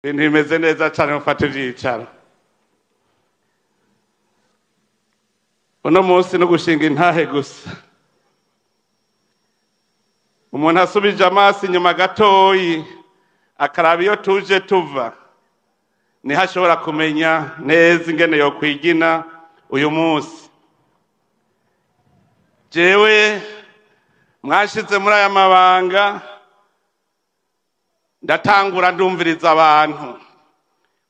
Ibintu bimeze neza cyane, mufate ivyicaro. Uno munsi no gushinga intahe gusa. Umuntu asubije amaso inyuma gatoyi akaraba iyo tuje tuva, niho ashobora kumenya neza ingene yokwigina uyu munsi. Jewe mwashize muri aya mabanga, ndatangura ndumviriza abantu.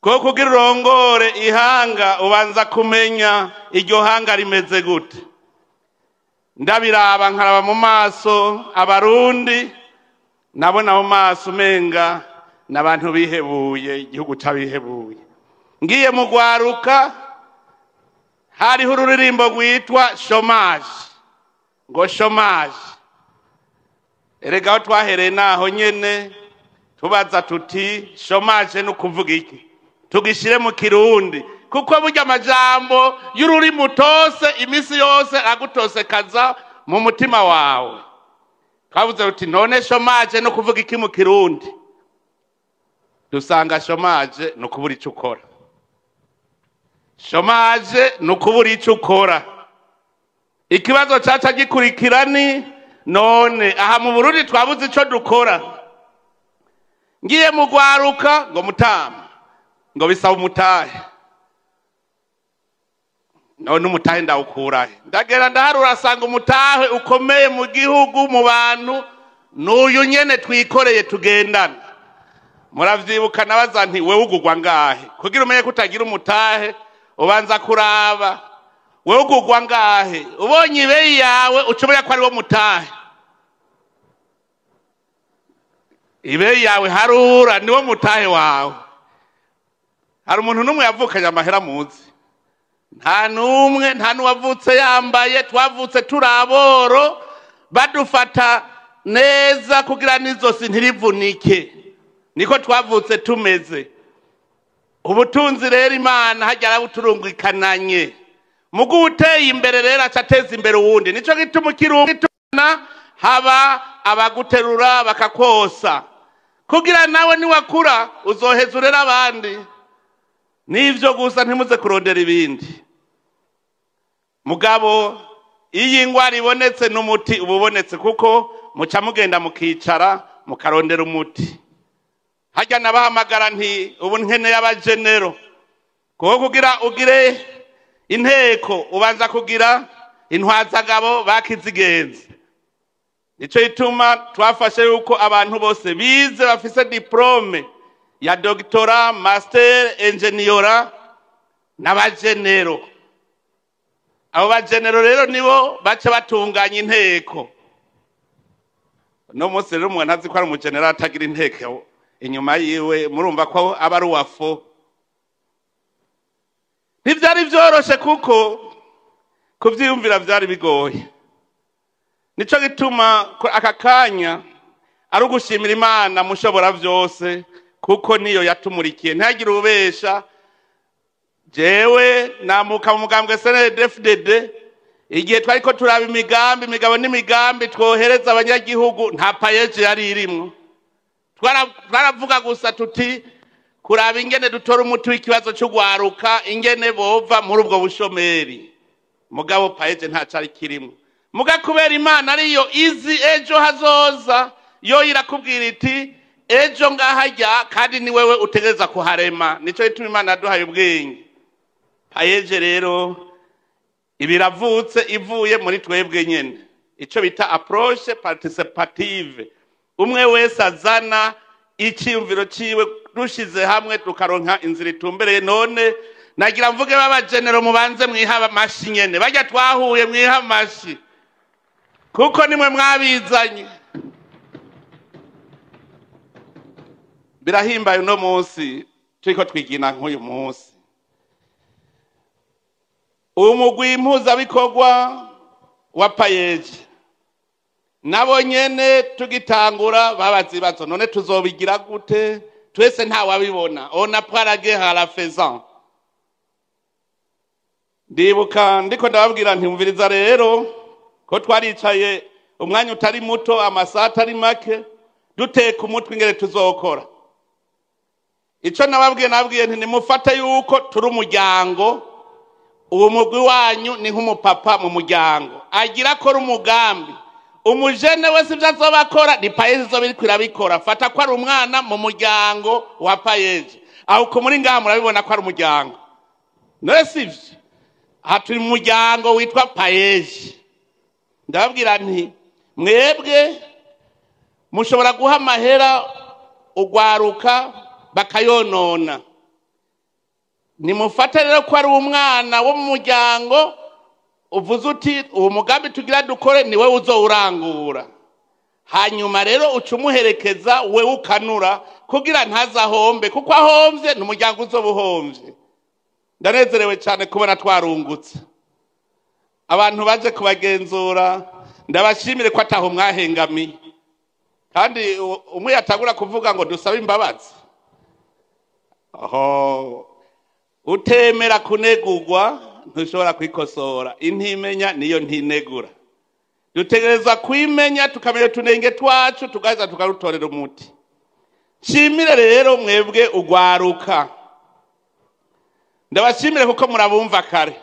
Ko kugira urongore ihanga ubanza kumenya iryo hanga rimeze gute. Ndabiraba nkaraba mu maso abarundi, nabona mu maso umenga n'abantu bihebuye, igihugu c'abihebuye. Ngiye mu gwaruka, hariho ururirimbo rwitwa chômage, ngo chômage. Erega aho twahereye naho nyene tubaza tuti chômage ni ukuvuga iki? Tugishire mu Kirundi, kuko burya amajambo y'ururimi utose imisi yose agutosekaza mu mutima wawe. Twavuze tuti none chômage ni ukuvuga iki mu Kirundi? Dusanga chômage ni ukubura ico ukora. Chômage ni ukubura ico ukora. Ikibazo caca gikurikira ni none aha mu Burundi twabuze ico dukora. Ngiye mu gwaruka ngo mutama, ngo bisaba umutahe. None umutahe ndawukurahe? Ndagera ndaharura asanga umutahe ukomeye mu gihugu mu bantu n'uyu nyene twikoreye tugendana. Muravyibuka nabaza nti wewe ugugwa ngahe? Kugira umenye ko utagira umutahe ubanza kuraba wewe ugugwa ngahe. Ubonye ibeyi yawe ucubona ko ari wo mutahe. Ibeyi yawe harura niwo mutahe wawe. Hari umuntu n'umwe yavukanye amahera muzi? Nta n'umwe, nta n'uwavutse yambaye. Twavutse turi aboro, badufata neza kugira n'izosi ntirivunike. Niko twavutse tumeze. Ubutunzi rero Imana hajya arabuturungikananye. Mugu uteye imbere rero aca ateza imbere uwundi. Nico gituma ukirungikana haba abaguterura bakakwosa, kugira nawe niwakura uzoheza urera abandi. Nivyo gusa, ntimuze kurondera ibindi. Mugabo iyo ingwara ibonetse n'umuti uba ubonetse, kuko muca mugenda mukicara mukarondera umuti. Harya nabahamagara nti ubu nkeneye abajenero, kuko kugira ugire inteko ubanza kugira intwazagabo bakizigenza. Nico gituma twafashe yuko abantu bose bize bafise diplome ya doctora, master, engineer n'abajenero. Abo bajenero rero nibo baca batunganya inteko. No munsi rero umuntu azi ko ari umujenero atagira inteko inyuma yiwe, murumva ko aba ari uwafo. Ntivyari vyoroshe kuko kuvyiyumvira vyari bigoye. Nico gituma aka kanya ari ugushimira Imana mushobora vyose, kuko niyo yatumurikiye. Ntihagire ubesha. Jewe namuka mu mugambwe CNDD-FDD, igihe twariko turaba imigambi, imigabo n'imigambi twohereza abanyagihugu, nta PAEEJ yari irimwo. Twaravuga gusa tuti kuraba ingene dutora umuti w'ikibazo c'ugwaruka, ingene bova muri ubwo bushomeri. Mugabo PAEEJ nta cari kirimwo. Muga kubera Imana ariyo izi ejo hazoza, yo irakubwira iti ejo ngahajya, kandi ni wewe utegereza kuharema. Nico gituma Imana yaduhaye ubwenge. PAEEJ rero ibiravutse ivuye muri twebwe nyene, ico bita approche participative. Umwe wese azana iciyumviro ciwe, dushize hamwe tukaronka inzira itumbereye. None nagira mvuge b'abajenero mubanze mwiha amashi nyene, barya twahuye mwiha amashi, kuko nimwe mwabizanye. Birahimbaye uno munsi turiko twigina nk'uyu munsi. Umugwi mpuzabikorwa wa PAEEJ nabo nyene tugitangura babaza ibibazo, none tuzobigira gute? Twese ntawabibona. On apprend la guerre à la faisant. Ndibuka ndiko ndababwira nti umviriza rero ko twaricaye umwanya utari muto, amasaha atari make, duteka umutwe ingene tuzokora. Ico nababwiye nti nimufate yuko turi umuryango. Uwo mugwi wanyu ni nk'umupapa mu muryango agira akora umugambi. Umujene wese ivyo azoba akora ni PAEEJ izoba iriko irabikora. Fata ko ari umwana mu muryango wa PAEEJ. Aho uko muri ngaha murabibona ko ari umuryango. None sivyo? Aha turi mu muryango witwa PAEEJ. Ndababwira nti mwebwe mushobora guha amahera ugwaruka bakayonona. Nimufate rero ko ari umwana wo mu muryango, uvuze uti uwo mugambi tugira dukore ni wewe uzowurangura. Hanyuma rero uca umuherekeza wewe ukanura kugira ntazahombe, kuko ahomvye ni umuryango uzoba uhomvye. Ndanezerewe cyane kubona twarungutse. Abantu baje kubagenzura ndabashimire ko ataho mwahengamiye. Kandi umwe yatagura kuvuga ngo dusabe imbabazi. Oho, utemera kunegurwa ntushobora kwikosora. Intimenya niyo ntinegura. Dutegereza kwimenya tukamenya utunenge twacu tugaza tukarutorera umuti. Nshimire rero mwebwe ugwaruka. Ndabashimire kuko murabumva kare.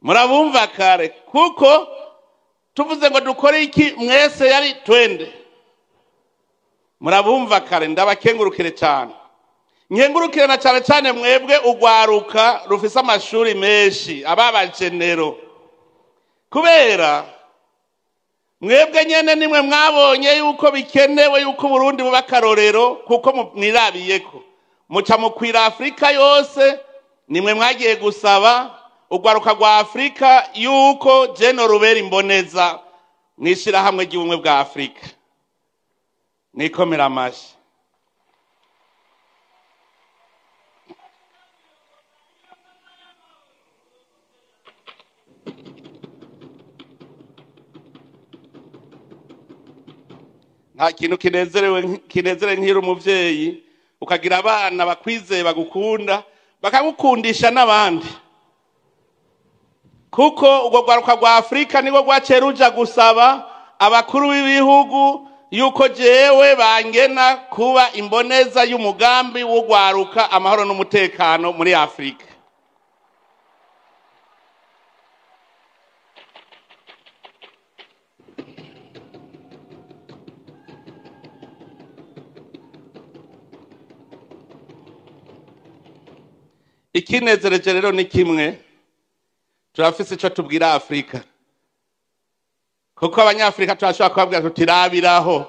Murabumva kare kuko tuvuze ngo dukore iki mwese yari twende. Murabumva kare, ndabakengurukire cyane. Nkengurukire na cyane cyane mwebwe ugwaruka rufise amashuri menshi ababajenero. Kubera mwebwe nyene nimwe mwabonye yuko bikenewe yuko Burundi buba karorero, kuko mwirabiyeko muca mukwira Afrika yose. Nimwe mwagiye gusaba ugwaruka rwa Afrika yuko Jeno Rubera imboneza mwishira hamwe ry'ubumwe bwa Afrika. Nikomera amashi. Nta kintu kinezere nk'iri umuvyeyi ukagira abana bakwizeye bagukunda bakagukundisha n'abandi. Kuko ubwo rwaruka rwa Afrika nibwo rwaceruja gusaba abakuru b'ibihugu yuko jewe bangena kuba imboneza y'umugambi wo gwaruka amahoro n'umutekano muri Afrika. Ikinezereje rero ni kimwe, turafise ico tubwira Afrika. Kuko abanyafrika turashobora kubabwira tutirabiraho.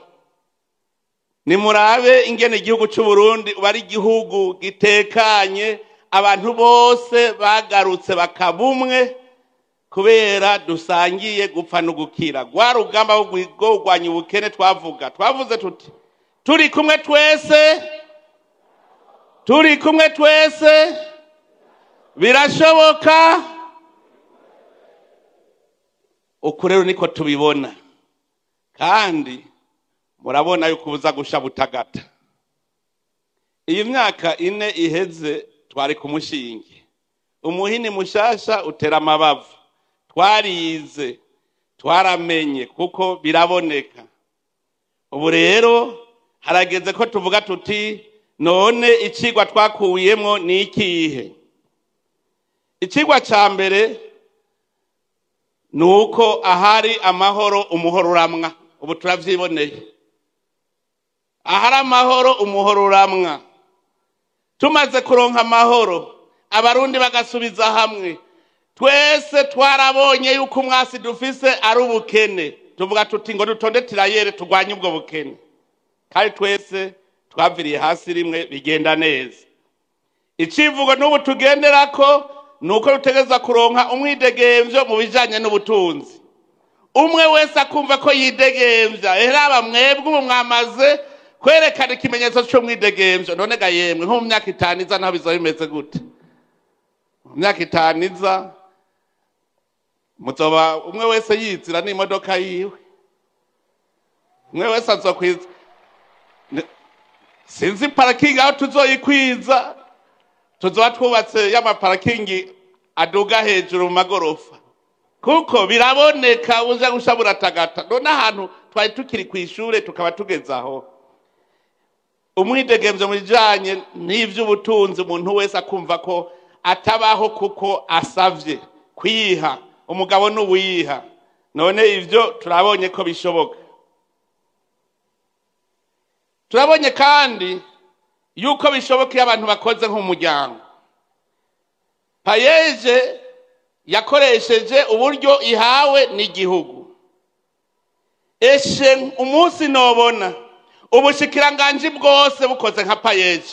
Nimurabe ingene igihugu c'u Burundi uba ari igihugu gitekanye, abantu bose bagarutse bakabumwe kubera dusangiye gupfa no gukira. Rwa rugamba rwo kurwanya ubukene twavuga, twavuze tuti turi kumwe twese, turi kumwe twese, birashoboka. Uku rero niko tubibona. Kandi murabona yuko ubuza gusha butagata. Iyi myaka ine iheze twari ku mushinge. Umuhini mushasha utera amabavu. Twarize, twaramenye kuko biraboneka. Ubu rero harageze ko tuvuga tuti none icigwa twakuyemwo ni ikihe? Icigwa ca mbere nuko ahari amahoro umuhoro uramwa. Ubu turavyiboneye. Ahari amahoro umuhoro uramwa. Tumaze kuronka amahoro, abarundi bagasubiza hamwe. Twese twarabonye yuko umwasi dufise ari ubukene. Tuvuga tuti ngo dutonde tirayere turwanye ubwo bukene. Kandi twese twaviriye hasi rimwe bigenda neza. Icivugo n'ubu tugenderako nuko rutegeza kuronka umwidegemvyo mu bijanye n'ubutunzi. Umwe wese akumva ko yidegemvya. Eraba mwebwe ubu mwamaze kwerekana ikimenyetso c'umwidegemvyo. None ga yemwe nko mu myaka itanu iza naho bizoba bimeze gute? Mu myaka itanu iza muzoba umwe wese yizira n'imodoka yiwe. Umwe wese azokwiza. Sinzi parking aho tuzoyikwiza. Tuzoba twubatse y'amaparakingi aduga hejuru mu magorofa. Kuko biraboneka uza gusha buratagata. None ahantu twari tukiri kw'ishure tukaba tugeze aho. Umwidegemvyo mu bijanye n'ivy'ubutunzi, umuntu wese akumva ko atabaho kuko asavye kwiha, umugabo n'uwiha. None ivyo turabonye ko bishoboka. Turabonye kandi yuko bishoboka iyo abantu bakoze nk'umuryango. PAEEJ yakoresheje uburyo ihawe n'igihugu. Eshe umunsi nobona ubushikiranganji bwose bukoze nka PAEEJ,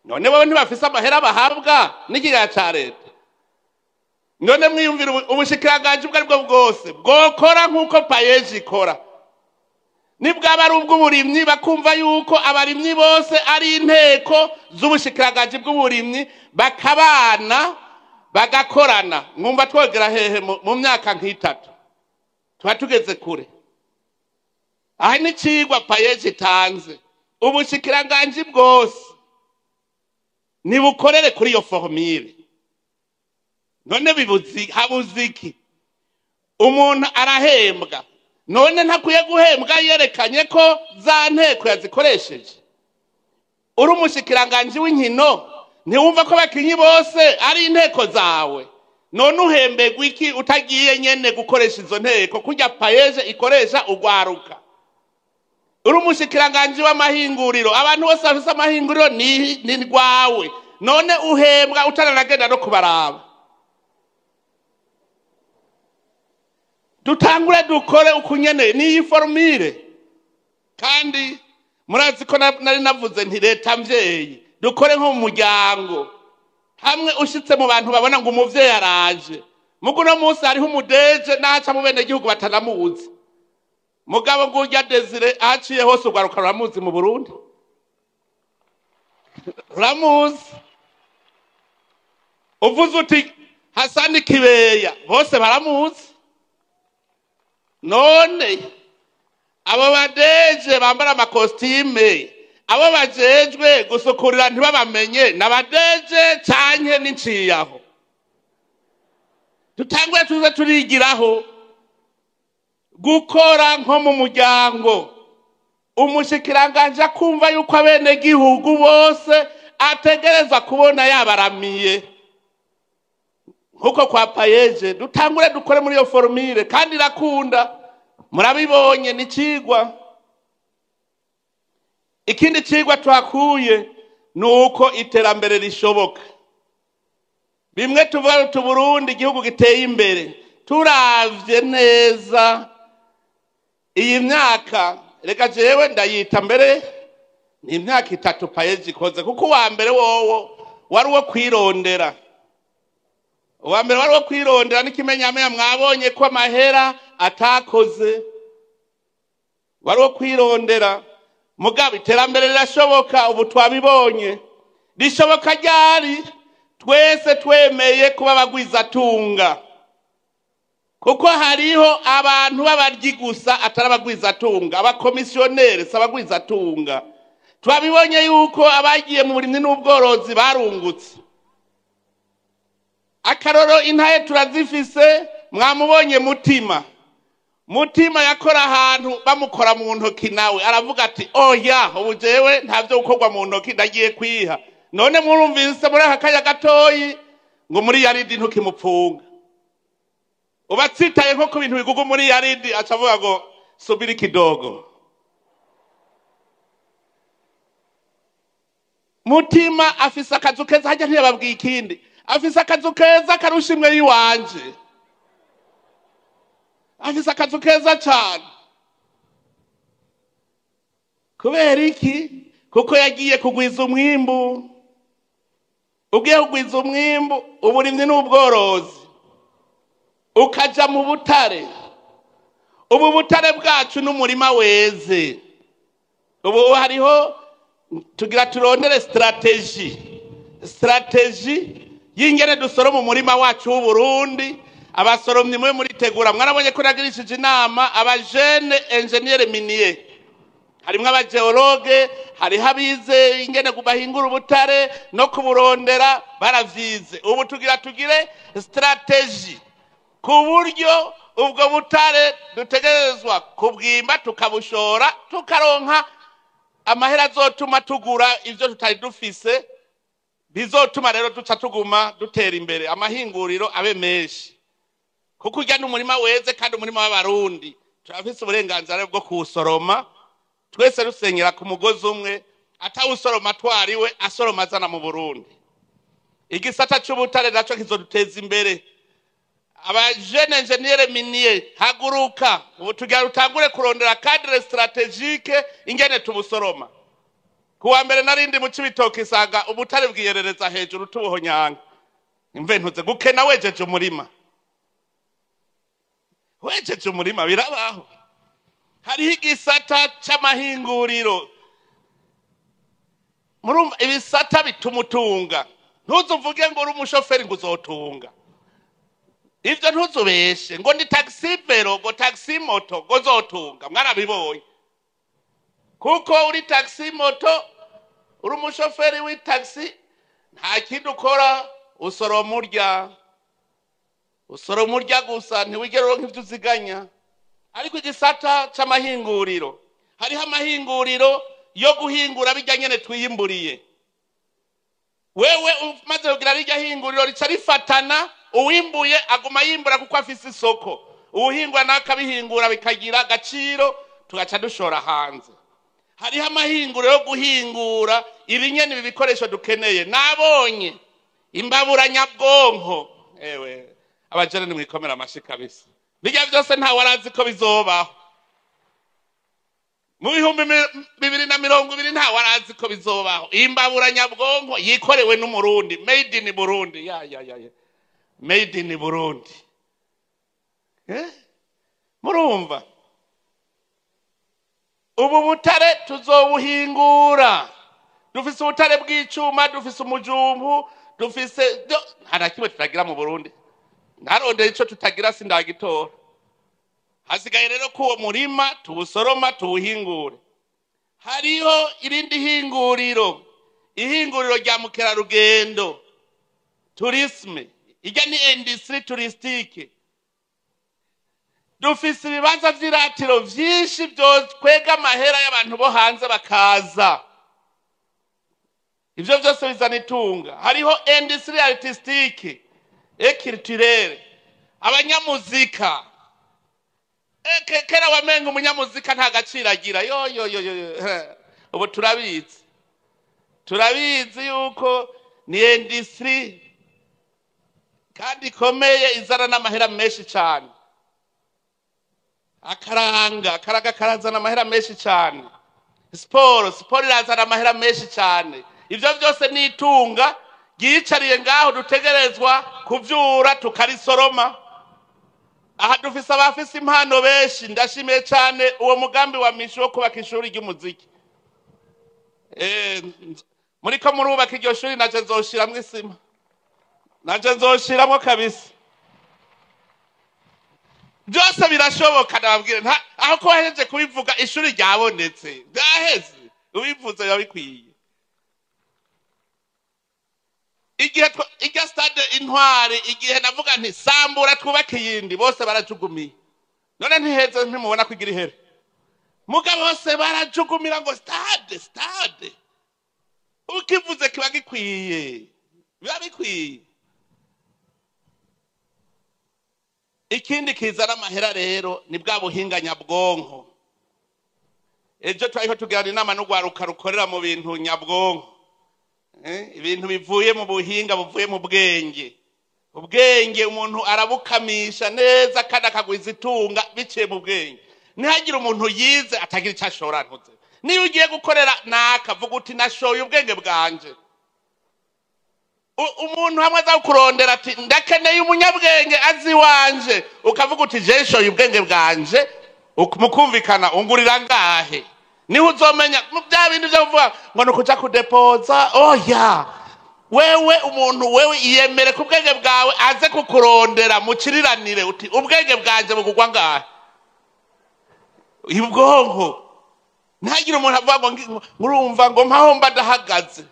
none bo ntibafise amahera bahabwa n'ikigega ca leta? None mwiyumvira ubushikiranganji ubwo aribwo bwose bwokora nk'uko PAEEJ ikora, nibwaba ari ubw'uburimyi, bakumva yuko abarimyi bose ari inteko z'ubushikiranganji bw'uburimyi, bakabana bagakorana, mwumva twogera hehe mu myaka nk'itatu? Tuba tugeze kure. Aha ni icigwa PAEEJ itanze. Ubushikiranganji bwose nibukorere kuri iyo formule. None bibuzi habuze iki? Umuntu arahembwa, none ntakwiye guhembwa yerekanye ko za nteko yazikoresheje? Uri umushikiranganji w'inkino, ntiwumva ko abakinyi bose ari inteko zawe? None uhembegwa iki utagiye nyene gukoresha izo nteko kurya PAEEJ ikoresha ugwaruka? Uri umushikiranganji w'amahinguriro, abantu bose bafise amahinguriro ni rwawe, none uhembwa utaranagenda no kubaraba? Dutangure dukore ukunyene n'iyi formule. Kandi murazi ko nari navuze nti leta mvyeyi, dukore nko mu muryango, hamwe ushitse mu bantu babona ngo umuvyeyi araje. Mugu no munsi hariho umudeje n'aca mu bene gihugu batanamuzi, mugabo ngurya Desire aciye hose ugwaruka ruramuzi mu Burundi, ruramuzi. Uvuze uti Hasani Kibeya, bose baramuzi. None abo badeje bambara amakositime, abo bajejwe gusukurira ntibabamenye, n'abadeje canke n'inciyaho? Dutangure tuze turigiraho gukora nko mu muryango. Umushikiranganje akumva yuko abenegihugu bose ategereza kubona yabaramiye nkuko kwa PAEEJ. Dutangure dukore muri iyo formule, kandi irakunda, murabibonye ni cigwa. Ikindi cigwa twakuye ni uko iterambere rishoboka. Bimwe tuvuga tuti Burundi igihugu giteye imbere, turavye neza iyi myaka, reka jewe ndayita mbere ni imyaka 3 PAEEJ ikoze, kuko uwa mbere wowo wari uwo kwirondera. Uwa mbere wari uwo kwirondera n'ikimenyamenya, mwabonye ko amahera atakoze, wari uwo kwirondera. Mugabo iterambere rirashoboka, ubu twabibonye. Rishoboka ryari? Twese twemeye kuba abagwizatunga, kuko hariho abantu b'abaryi gusa atari abagwizatunga, abakomisiyoneri si abagwizatunga. Twabibonye yuko abagiye mu burimyi n'ubworozi barungutse. Akaroro intaye turazifise, mwamubonye Mutima. Mutima yakora ahantu bamukora mu ntoki, nawe aravuga ati oya, ubu jewe ntavyo gukorwa mu ntoki, ndagiye kwiha. None murumvise muri aka kanya gatoyi ngo muri yaridi ntukimupfunga, ubatsitaye nko ku bintu bigugu muri yaridi, aca avuga ngo subiri kidogo. Mutima afise akazu keza, hajya ntiyababwiye ikindi, afise akazu keza karusha imwe yiwanje, afise akazu keza cane. Kubera iki? Kuko yagiye kugwiza umwimbu. Ugiye kugwiza umwimbu, uburimyi n'ubworozi, ukaja mu butare. Ubu butare bwacu n'umurima weze. Ubu hariho tugira turondere strategy y'ingene dusoroma umurima wacu w'Uburundi. Abasoromyi mwe muritegura, mwarabonye ko nagirishije inama abajene engineer minier, harimwo abageologue, hariho abize ingene bahingura ubutare no kuburondera, baravyize. Ubu tugira tugire strategy ku buryo ubwo butare dutegerezwa kubwimba, tukabushora, tukaronka Amahera azotuma tugura ivyo tutari dufise, bizotuma rero duca tuguma dutera imbere, amahinguriro abe menshi. Kuko urya n'umurima weze kandi umurima w'abarundi, turafise uburenganzira bwo kuwusoroma twese rusenyera ku mugozi umwe, atawusoroma atwariwe, asoroma azana mu Burundi. Igisata c'ubutare naco kizoduteza imbere. Aba jeunes ingénieurs miniers, haguruka ubu tugira rutangure kurondera cadre stratégique ingene tubusoroma. Kuwa mbere narindi mu Cibitoke, isanga ubutare bwiyerereza hejuru tubuhonyanga. Imve ntuze gukena wejeje umurima, wejeje umurima birabaho. Hariho igisata c'amahinguriro. Murumva ibisata bituma utunga. Ntuzuvuge ngo uri umushoferi ngo uzotunga. Ivyo ntuzubeshe ngo ni taxi vélo, ngo taxi moto, ngo uzotunga. Mwarabibonye. Kuko uri taxi moto, uri umushoferi w'itaxi, nta kindi ukora, usoroma urya. Usoroma urya gusa, ntiwigera uronka ivyo uziganya. Ariko igisata c'amahinguriro, hariho amahinguriro yo guhingura bijya nyene twiyimburiye. Wewe umaze kugira rirya hinguriro rica rifatana, uwimbuye aguma yimbura kuko afise isoko, uwuhingura nawe akabihingura bikagira agaciro, tugaca dushora hanze. Hariho amahinguriro yo guhingura ibinyene ibi bikoresho dukeneye. Nabonye imbabura nyabwonko. Ewe abajene nimwikomera amashi kabisa, bijya byose ntawe arazi ko bizobaho mu 2020, ntawe arazi ko bizobaho. Imbabura nyabwonko yikorewe n'umurundi, made in Burundi, ya ya ya ya, made in Burundi. Murumva ubu butare tuzobuhingura. Dufise ubutare bw'icuma, dufise umujumbu, dufise nta na kimwe tutagira mu Burundi. Ntarondeye ico tutagira sindagitora. Hasigaye rero ko uwo murima tuwusoroma, tuwuhingure. Hariho irindi hinguriro, ihinguriro rya mukerarugendo, tourisme. Ijya ni industrie touristique. Dufise ibibanza vy'iratiro vyinshi vyokwega amahera y'abantu bo hanze bakaza. Ivyo vyose bizana itunga. Hariho industrie artistique et culturelle, abanyamuzika. Kera wamenga umunyamuzika nta gaciro agira. Yo yo yo yo, ubu turabizi, turabizi yuko ni industrie kandi ikomeye, izana n'amahera menshi cyane. Akaranga, akaranga karazana amahera menshi cyane. Siporo, siporo irazana amahera menshi cyane. Ivyo byose ni itunga ryiyicariye ngaho, dutegerezwa kuvyura tukarisoroma. Aha dufise abafise impano benshi. Ndashimiye cyane uwo mugambi wa Mishi wo kubaka ishuri ry'umuziki. Muriko murubaka iryo shuri, naje nzoshiramwo isima, naje nzoshiramwo kabisa. Byose birashoboka, ndababwira. Aho ko wahejeje kubivuga, ishuri ryabonetse, byaheze, ubivuze biba bikwiye. Igihe irya stade Intwari, igihe navuga nti sambura twubake iyindi, bose barajugumiye. None ntiheze? Ntimubona ko igira ihere? Mugabo bose barajugumira ngo stade, stade. Ukivuze kiba gikwiye, biba bikwiye. Ikindi kizana amahera rero ni bwa buhinga nyabwonko. Ejo twariko tugirana inama n'urwaruka rukorera mu bintu nyabwonko, ibintu bivuye mu buhinga, buvuye mu bwenge. Ubwenge umuntu arabukamisha neza kandi akagwiza itunga biciye mu bwenge. Ntihagire umuntu yize atagira icyo ashora. Ntuze niyo ugiye gukorera naka, vuga uti nashoye ubwenge bwanje. Umuntu hamwe aza kurondera ati ndakeneye umunyabwenge azi wanje, ukavuga uti je nshoye ubwenge bwanje, mukumvikana ungurira ngahe. Niho uzomenya mu bya bindi byo kuvuga ngo ni ukuja kudepoza. Oya, wewe umuntu, wewe iyemere ku bwenge bwawe, aze kukurondera mukiriranire, uti ubwenge bwanje bugugwa ngahe. Ubwonko, ntihagire umuntu avuga ngo murumva ngo mpaho mba ndahagaze,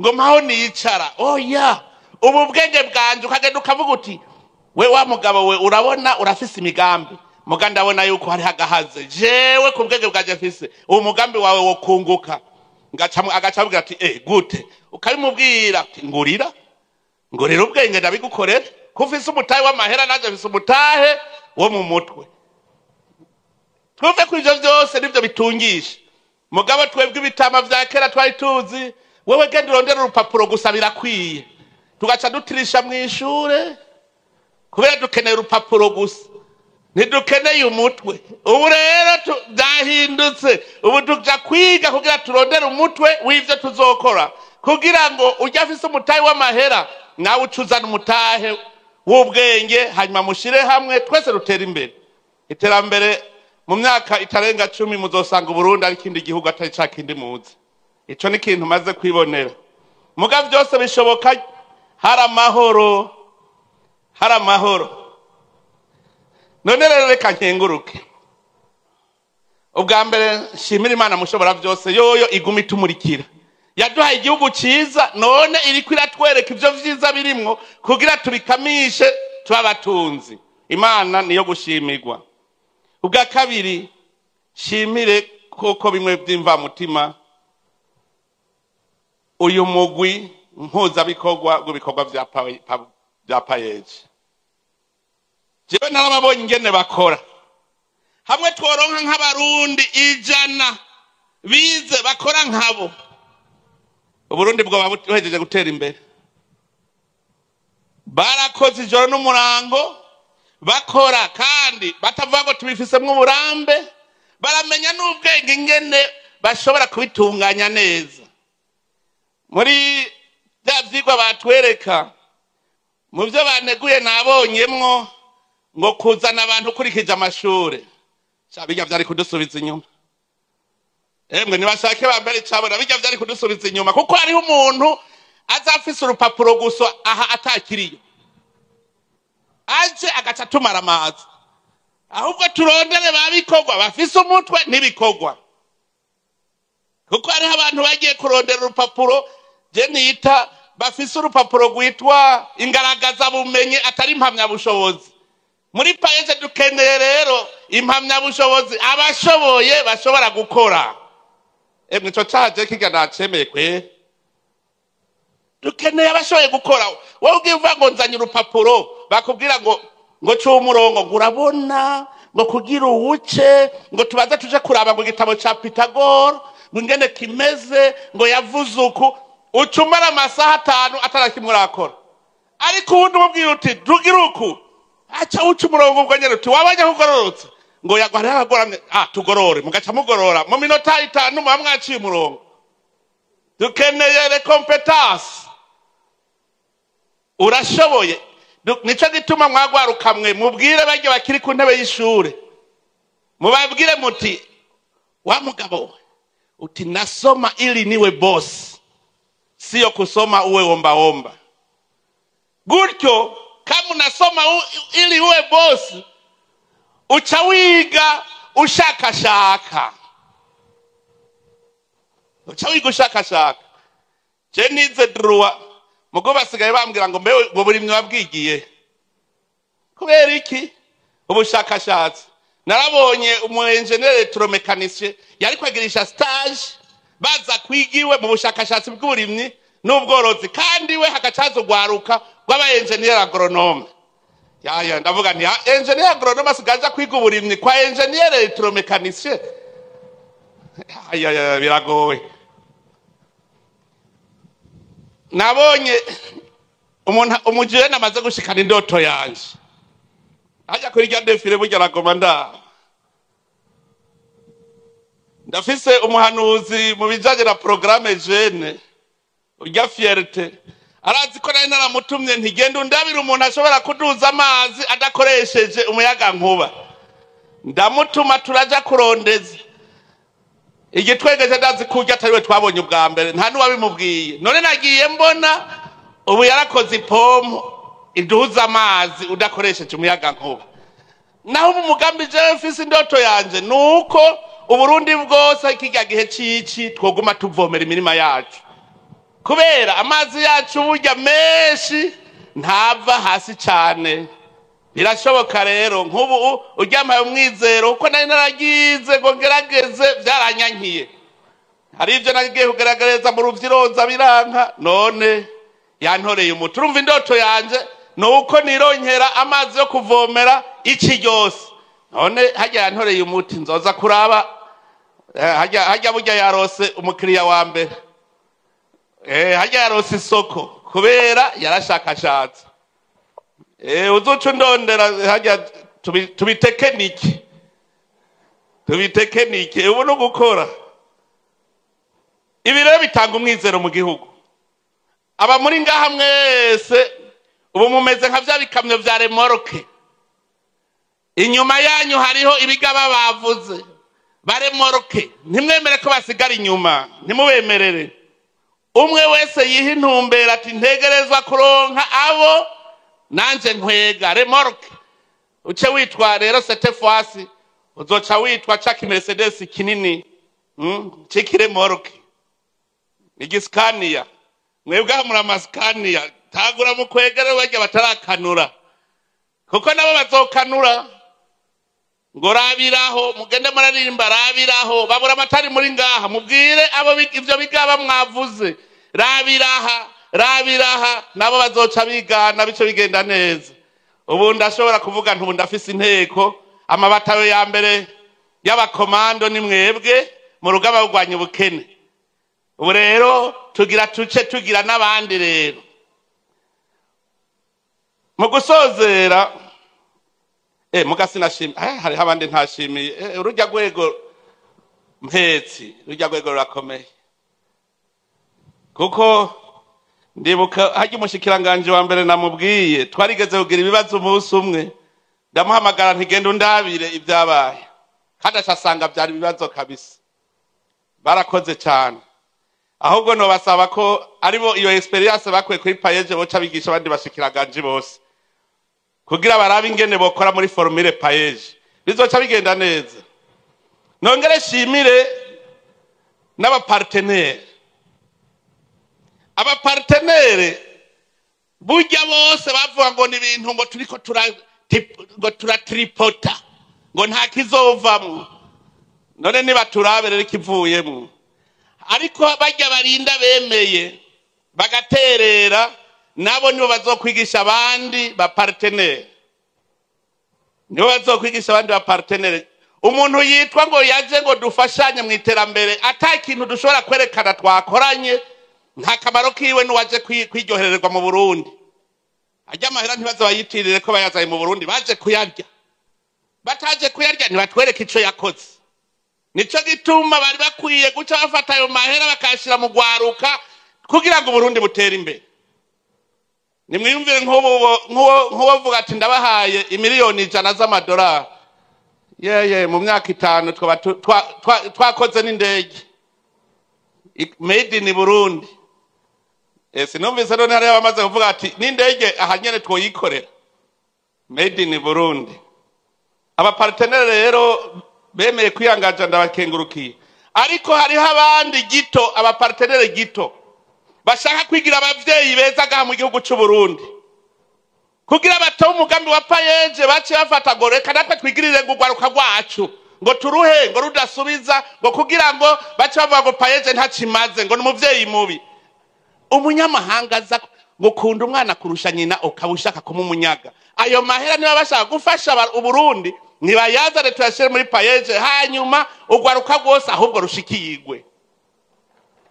ngo mpaho nicara. Oya, ubu bwenge bwanje ukagenda ukavuga uti we wa mugabo we, urabona urafise imigambi, muga ndabona yuko hari hagahaze. Jewe ku bwenge bwanje mfise, uwo mugambi wawe wo kunguka. Agaca avuga ati gute? Ukabimubwira ati ngurira ngurira ubwenge ndabigukorera, ko ufise umutahe w'amahera nanjye mfise umutahe wo mu mutwe. Twumve ko ivyo vyose nivyo bitungisha. Mugabo twebwe ibitama vya kera twari tuzi, wewe genda urondera urupapuro gusa birakwiye, tugaca dutirisha mw'ishure kubera dukeneye urupapuro gusa, ntidukeneye umutwe. Ubu rero byahindutse, ubu tuja kwiga kugira turondere umutwe w'ivyo tuzokora, kugira ngo ujya afise umutahe w'amahera nawe ucuzana umutahe w'ubwenge, hanyuma mushire hamwe twese dutere imbere. Iterambere mu myaka itarenga 10 muzosanga Burundi ari kindi gihugu atari ca kindi muzi. Ico ni kintu maze kwibonera. Muga vyose bishoboka hari amahoro, hari amahoro. None rero reka nkenguruke. Ubwa mbere nshimira Imana mushobora byose, yoyo iguma itumurikira. Yaduhaye igihugu ciza, none iriko iratwereka ivyo vyiza birimwo kugira tubikamishe tubabatunzi. Imana niyo gushimirwa. Ubwa kabiri shimire koko bimwe by'imva mutima uyu mugwi mpuzabikorwa rw'ibikorwa vya PAEEJ. Jewe narababonye ingene bakora. Hamwe tworonka nk'abarundi 100 bize bakora nkabo, Uburundi bwoba buhejeje gutera imbere. Barakoze ijoro n'umurango bakora, kandi batavuga ngo tubifisemwo uburambe, baramenya n'ubwenge ingene bashobora kubitunganya neza. Muri bya vyigwa batwereka, mu vyo baneguye nabonyemwo ngo kuzana abantu ukurikije amashure. Bijya vyari kudusubiza inyuma. Emwe nibashake bambere icabona, bijya vyari kudusubiza inyuma, kuko hariho umuntu azafise urupapuro gusa aha atakiriyo, aje agaca tumara amazi. Ahubwo turondere babikorwa bafise umutwe n'ibikorwa, kuko hariho abantu bagiye kurondera urupapuro je nita bafise urupapuro rwitwa ingaragaza bumenyi atari impamyabushobozi. Muri PAEEJ dukeneye rero impamyabushobozi abashoboye bashobora gukora. Emwe ico caje kirya nacemeye kwe. Dukeneye abashoboye gukora. Wowe ugiye uvuga ngo nzanye urupapuro, bakubwira ngo ngo umurongo, ngo urabona ngo kugira uwuce, ngo tubaze tuje kuraba ngo igitabo ca Pythagore ngo ingene kimeze, ngo yavuze uku, ucumara amasaha 5 atarakimwe urakora. Ariko uwundi umubwira uti tugira uku, aca uca umurongo ubwo nyene uti wabonye ko ugororotse, ngo yagwa hariho abagoramye, tugorore, mugaca mugorora mu minota 5 muba mwaciye umurongo. Dukeneye les compétences. Urashoboye. Nico gituma mwagwarukamwe mubwire barya bakiri ku ntebe y'ishure, mubabwire muti wa mugabo uti nasoma ili niwe boss, sio kusoma uwe omba omba. Gutyo kama unasoma ili uwe boss, uca wiga ushakashaka. Uca wiga ushakashaka. Je nize droit, mugo basigaye bambwira ngo mbe ngo buri mwabwigiye. Kubera iki? Ubushakashatsi. Narabonye umu engineer electromécanicien yari kwagirisha stage baza kwigiwe mu bushakashatsi bw'uburimyi n'ubworozi, kandi we hagacaza gwaruka rw'aba engineer agronome. Ya ndavuga nti engineer agronome asigaje kwiga uburimyi kwa engineer electromécanicien. Ya biragoye. Nabonye umuntu umujene amaze gushikana indoto yanje. Aja kuri rya defile burya aragoma nda. Ndafise umuhanuzi mu bijanye na programme jeune urya fierté, arazi ko nari naramutumye ntigenda undabira umuntu ashobora kuduza amazi adakoresheje umuyaga nkuba. Ndamutuma turaja kurondeza. Igitwegeje ndazi kurya atari we twabonye ubwa mbere, nta nuwabimubwiye. None nagiye mbona ubu yarakoze ipompo iduza amazi udakoresheje umuyaga nkuba. Naho ubu umugambi jewe mfise indoto yanje nuko Uburundi bwose kirya gihe cici twoguma tuvomera imirima yacu, kubera amazi yacu burya menshi ntava hasi cane. Birashoboka rero nk'ubu uryamaye umwizero, uko nari naragize ngo ngerageze byaranyankiye. Hari ibyo nagiye kugaragariza mu ruvyironza biranka, none yantoreye umuti. Urumva indoto yanje ni uko nironkera amazi yo kuvomera ici ryose. None harya yantoreye umuti, nzoza kuraba harya burya yarose umukiriya wa mbere, harya yarose isoko kubera yarashakashatse. Uzoca undondera harya tubitekenike, tubitekenike. Ubu no gukora ibi rero bitanga umwizero mu gihugu. Aba muri ngaha mwese ubu mumeze nka vya bikamyo vya remorke, inyuma yanyu hariho ibigaba bavuze baremorke. Ntimwemere ko basigara inyuma, ntimubemerere. Umwe wese yiha intumbero ati ntegerezwa kuronka abo nanje nkwega remorke. Uce witwa rero cette fois uzoca witwa ca Mercedes kinini, c'ikiremorke, igiskania. Mwebwe muri amaskania tagura mu kwegera barya batarakanura, kuko nabo bazokanura. Ngo rabiraho, mugende muraririmba rabiraho, babura amatari muri ngaha, mubwire abo ivyo bigaba mwavuze, rabiraha rabiraha, nabo bazoca bigana, bico bigenda neza. Ubu ndashobora kuvuga nti ubu ndafise inteko. Amabatayo ya mbere y'abakomando ni mwebwe mu rugamba rurwanya ubukene. Ubu rero tugira tuce tugira n'abandi. Rero mu gusozera, muga sinashimiye, hariho abandi ntashimiye. Urujya rwego mpetsi, rujya rwego rurakomeye, kuko ndibuka harya umushikiranganje wa mbere namubwiye twarigeze kugira ibibazo umunsi umwe, ndamuhamagara ntigenda undabire ibyabaye, kandi acasanga byari ibibazo kabisa. Barakoze cyane. Ahubwo nobasaba ko aribo iyo experience bakuye kuri PAEEJ boca bigisha abandi bashikiranganje bose, kugira barabe ingene bokora muri formule PAEEJ, bizoca bigenda neza. Nongere shimire n'abapartenaire. Abapartenaire burya bose bavuga ngo ni ibintu ngo turiko ngo turatripota, ngo nta kizovamwo. None nibaturabe rero ikivuyemwo. Ariko barya barinda bemeye bagaterera, nabo nibo bazokwigisha abandi ba partenaire, nibo bazokwigisha abandi ba partenaire. Umuntu yitwa ngo yaje ngo dufashanye mu iterambere ata kintu dushobora kwerekana twakoranye, nta kamaro kiwe n'uwaje kwiryohererwa mu Burundi. Ajya amahera ntibaze bayitirire ko bayazaye mu Burundi, baje kuyarya. Bataje kuyarya ntibatwereke ico yakoze. Nico gituma bari bakwiye guca bafata ayo mahera bakayashira mu gwaruka kugira ngo Burundi butere imbere. Nimwiyumvire nk'uwo ati ndabahaye imiliyoni 100 z'amadolari, yeye mu myaka 5 twakoze n'indege made in Burundi. Sinumvise none hari abamaze kuvuga ati n'indege aha nyene twoyikorera made in Burundi. Abapartenere rero bemeye kwiyangaja, ndabakengurukiye. Ariko hariho abandi gito, abapartenere gito bashaka kwigira abavyeyi beza gaha mu gihugu c'u Burundi, kugira batahe umugambi wa PAEEJ, bace bafata ngo reka natwe twigirire ngo urwaruka rwacu ngo turuhe ngo rudasubiza, ngo kugira ngo bace bavuga ngo PAEEJ ntakimaze, ngo ni umuvyeyi mubi. Umunyamahanga aza ngo kunda umwana kurusha nyina, ukaba ushaka kumumunyaga. Ayo mahera niba bashaka gufasha Uburundi nibayazane tuyashire muri PAEEJ, hanyuma urwaruka rwose ahubwo rushikirwe,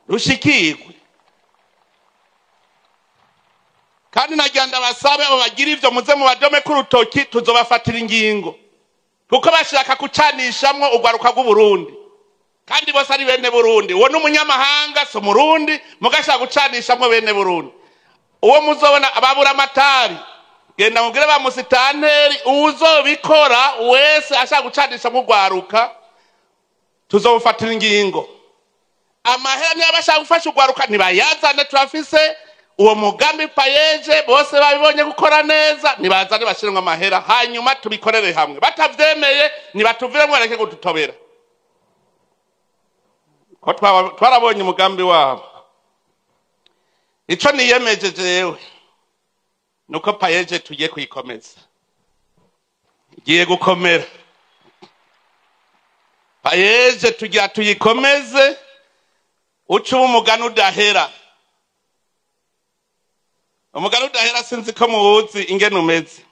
rushikirwe. Kandi nagira ndabasabe abo bagira ivyo muze mu badome k'urutoki, tuzobafatira ingingo, kuko bashaka kucanishamwo urwaruka rw'Uburundi, kandi bose ari bene Burundi. Uwo n'umunyamahanga so Murundi, mugashaka gucanishamwo bene Burundi. Uwo muzobona ababura amatari, genda mubwire ba musitanteri, uwuzobikora wese ashaka gucanishamwo urwaruka tuzomufatira ingingo. Amahera niba bashaka gufasha urwaruka ntibayazane, turafise uwo mugambi PAEEJ, bose babibonye gukora neza, nibazane bashiremwo amahera hanyuma tubikorere hamwe. Batavyemeye nibatuviremwo bareke kudutobera, ko twarabonye umugambi wabo. Ico niyemeje jewe nuko PAEEJ tugiye kuyikomeza, igiye gukomera. PAEEJ tugira tuyikomeze. Uca umugani udahera. Umugani udahera sinzi ko muwuzi ingene umeze.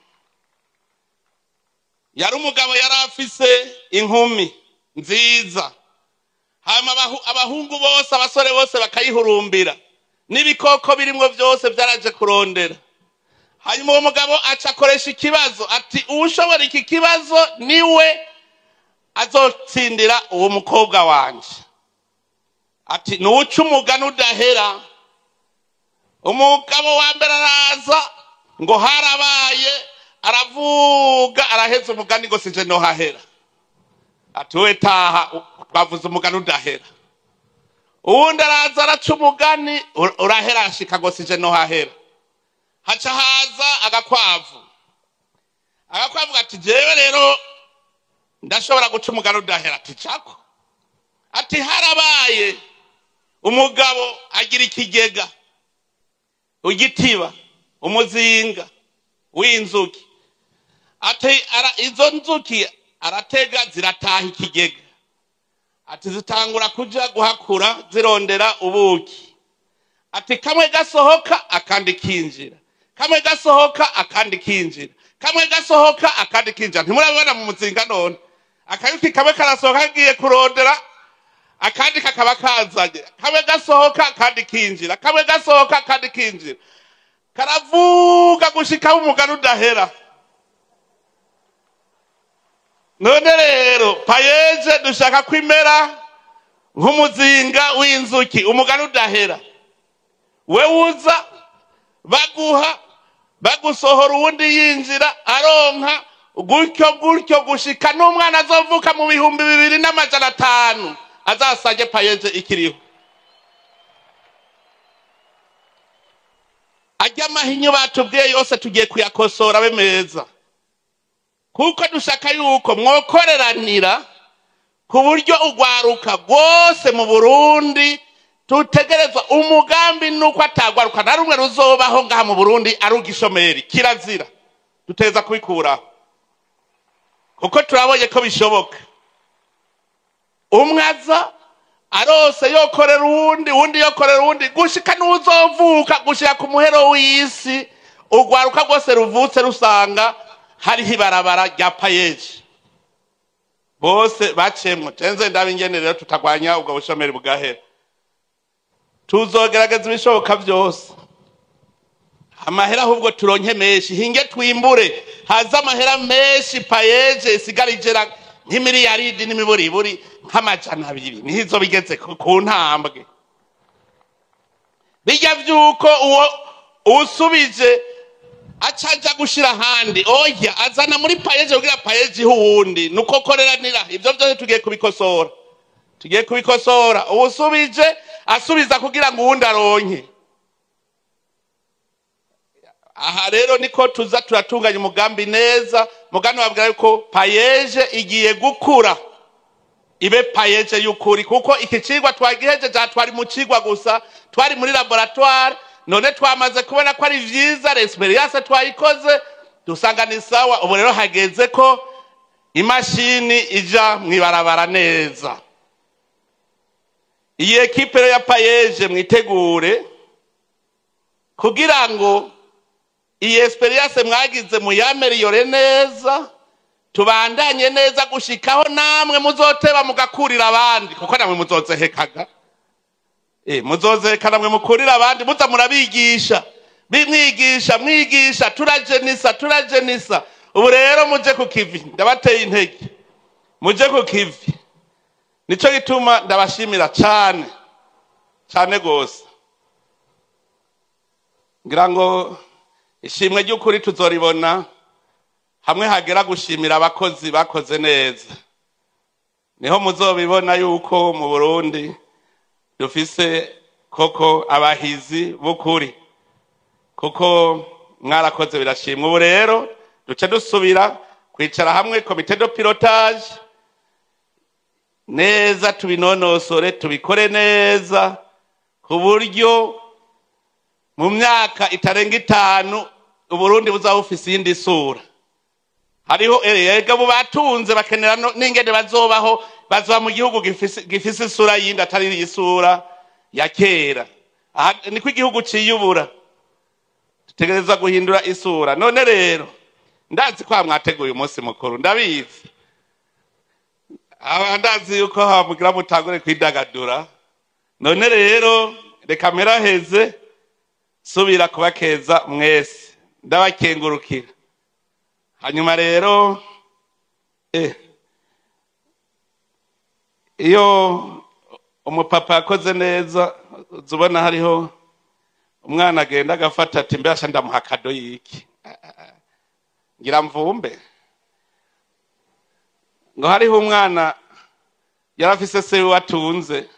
Yari umugabo yari afise inkumi nziza, hanyuma abahungu bose, abasore bose bakayihurumbira, n'ibikoko birimwo byose byaraje kurondera. Hanyuma uwo mugabo aca akoresha ikibazo, ati uwushobora iki kibazo niwe azotsindira uwo mukobwa wanje. Ati nuwuca umugani udahera. Umugabo wa mbere araza ngo harabaye, aravuga araheza umugani ngo sije nohahera. Ati we taha, twavuze umugani udahera. Uwundi araza araca umugani urahera, ashika ngo sije nohahera. Haca haza agakwavu. Agakwavu ati jewe rero ndashobora guca umugani udahera. Ati cako. Ati harabaye umugabo agira ikigega, igitiba, umuzinga w'inzuki. Ati izo nzuki aratega zirataha ikigega. Ati zitangura kuja guhakura zirondera ubuki. Ati kamwe gasohoka akandi kinjira, kamwe gasohoka akandi kinjira, kamwe gasohoka akandi kinjira. Ntimurabibona mu muzinga none? Akayuki kamwe karasohoka kagiye kurondera, akandi kakaba kazanye. Kamwe gasohoka akandi kinjira, kamwe gasohoka akandi kinjira. Karavuga gushika umugani udahera. None rero PAEEJ dushaka kwimera nk'umuzinga w'inzuki, umugani udahera. We uza baguha bagusohora, uwundi yinjira aronka, gutyo gutyo gushika n'umwana azovuka mu 2500 azasange PAEEJ ikiriho. Ajya amahinyu batubwiye yose tugiye kuyakosora abe meza, kuko dushaka yuko mwokoreranira ku buryo ugwaruka rwose mu Burundi. Tutegerezwa umugambi nuko atagwaruka na rumwe ruzobaho ngaha mu Burundi ari ugishomeri. Kirazira, duteza kubikuraho, kuko turabonye ko bishoboka. Umwe aza arose yokorera uwundi, uwundi yokorera uwundi, gushika n'uzovuka, gushika ku muhero w'isi, ugwaruka rwose ruvutse rusanga hariho ibarabara rya PAEEJ bose bacemwo. Cenze ndaba ingene rero tutagwanya ubwo bushomeri bugahera. Tuzogerageza ibishoboka byose, amahera ahubwo turonke menshi, hinge twimbure, haza amahera menshi. PAEEJ isigara igera nk'imiliyaridi n'imiburiburi nk'200, niho izo bigeze ku ntambwe. Bijya vyuko uwo usubije acaja gushira ahandi, oya, azana muri PAEEJ kugira PAEEJ ihe uwundi. Nuko koreranira ivyo vyose tugiye kubikosora, tugiye kubikosora. Uwusubije asubiza kugira ngo uwundi aronke. Aha rero niko tuza turatunganya umugambi neza. Mugani wabwira yuko PAEEJ igiye gukura ibe PAEEJ y'ukuri, kuko iki cigwa twagihejeje, twari mu cigwa gusa, twari muri laboratoire. None twamaze kubona ko ari vyiza, l'expérience twayikoze dusanga ni sawa. Ubu rero hageze ko imashini ija mwibarabara neza. Iyi équipe rero ya PAEEJ mwitegure kugira ngo iyi expérience mwagize muyaméliore neza, tubandanye neza gushikaho namwe muzoteba mugakurira abandi, kuko namwe muzozehekaga, muzozeheka namwe mukurira abandi, muza murabigisha, bimwigisha mwigisha, turajenisa turajenisa. Ubu rero muje ku kivi, ndabateye intege, muje ku kivi. Nico gituma ndabashimira cane cane gose. Ngira ngo ishimwe ry'ukuri tuzoribona hamwe hagera gushimira abakozi bakoze neza, niho muzobibona yuko mu Burundi dufise koko abahizi b'ukuri, kuko mwarakoze birashimwa. Ubu rero duce dusubira kwicara hamwe comité de pilotage neza, tubinonosore, tubikore neza, ku buryo mu myaka itarenga 5 Uburundi buzaba bufise iyindi sura. Hariho erega bo batunze bakenera n'ingene bazobaho, bazoba mu gihugu gifise isura yindi atari isura. ya kera. Aha niko igihugu ciyubura, dutegereza guhindura isura. None rero ndazi ko mwateguye umunsi mukuru, ndabizi, aba ndazi yuko hamugira mutangure kwidagadura. None rero reka mperaheze subira kubakeza mwese, ndabakengurukira. Hanyuma rero iyo umupapa yakoze neza, uzubona hariho umwana agenda agafata ati mbasha ndamuha kado yiki ngira mvumbe. Ngo hariho umwana yarafise se watunze,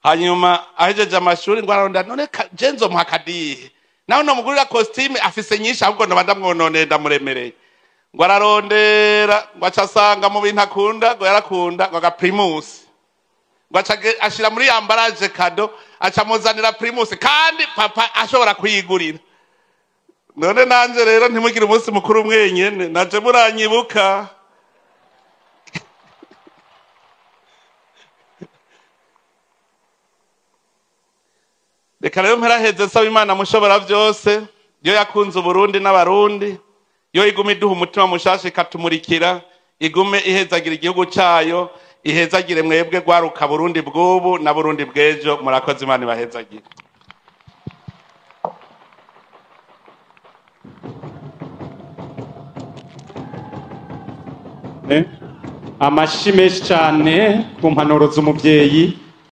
hanyuma ahejeje amashuri ngo aronda none je nzomuha kadihe, naho nomugurira costume afise nyinshi, ahubwo noba ndamwononeye ndamuremereye. Ngo ararondera, ngo aca asanga mu bintu akunda, ngo yarakunda ngo aga Primus, ngo aca ashira muri emballage kado, aca amuzanira Primus kandi papa ashobora kuyigurira. None nanje rero ntimugire umunsi mukuru mwenyene, naje muranyibuka. Reka rero mperaheze nsaba Imana mushobora byose, yo yakunze Uburundi n'Abarundi, yo igume iduha umutima mushasha ikatumurikira, igume ihezagira igihugu cayo, ihezagire mwebwe rwaruka Burundi bw'ubu na Burundi bw'ejo. Murakoze, Imana ibahezagire. Amashi menshi cyane ku mpanuro z'umubyeyi.